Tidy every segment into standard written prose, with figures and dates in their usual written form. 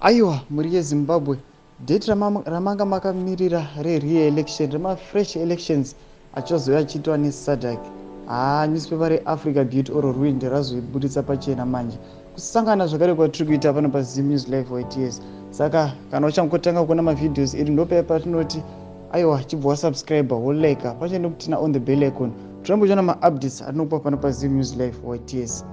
Aiwa, mhuri yeZimbabwe, date ramanga makamirira re-re-election, remafresh elections achazouya achiitwa neSADC, haa, newspaper reAfrica Beauty or Ruined razoibuditsa pachena manje. Kusangana zvakare kwatiri kuita pano paZim News Live YTS. Saka kana uchangotanga kuona mavideos iri, ndopaya patinoti aiwa, chibva wasubscribe, wolike pacho nekuturn on the bell icon, tirambe uchiona maupdates atinokupa pano paZim News Live YTS.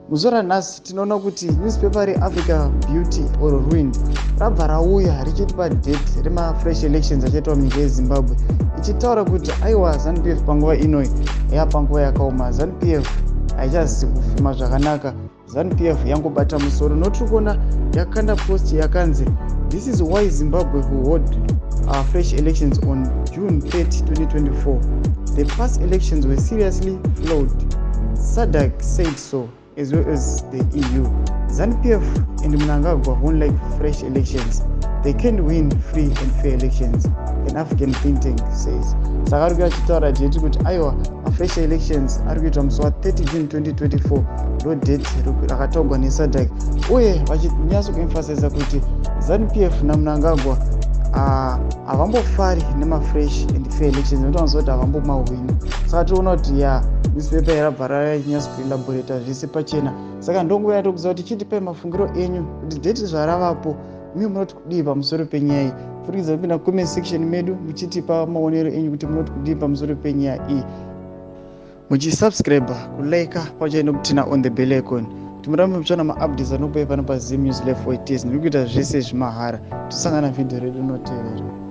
Muzuva ranhasi tinoona kuti newspaper reAfrica Beauty or Ruined rabva rauya richitipa date remafresh elections achaitwa munyika yeZimbabwe, ichitaura kuti aiwa, ZANU PF panguva inoi yapanguva yakaoma. ZANU PF haichazi kufema zvakanaka. ZANU PF yangobata musoro. Notiri kuona yakanda post yakanzi, "This is why Zimbabwe will hold fresh elections on June 30 2024. The past elections were seriously flawed. SADC said so, as well as the EU. ZANU PF and Mnangagwa won't like fresh elections. They can't win free and fair elections," an African think tank says. Saka ari kuya achitaura date kuti aiwa, mafresh elections ari kuitwa musi wa30 June 2024, ndo date rakataurwa neSADC, uye vachinyatso kuemphasiza kuti ZANU PF naMnangagwa havambofari nemafresh and fair elections, nokuti vanoziva kuti havambomahwini. Saka tinoona kuti ya, newspaper yarabva ranyatso kuelaborata zvese pachena. Saka ndonguva yatokuziva kuti chitipai mafungiro enyu kuti date zvaravapo, mimi munoti kudii pamusoro penyaya iyi. Furikidza kupinda comment section medu muchitipa maonero enyu kuti munoti kudii pamusoro penyaya iyi, muchisubscribe, kulike pacho nekuturn on the bell icon, kuti murambe muchiona maupdates anokupai pano paZim News Live YTS. Ndiri kuita zvese zvimahara. Tosangana vhidhiyo redu rinotevera.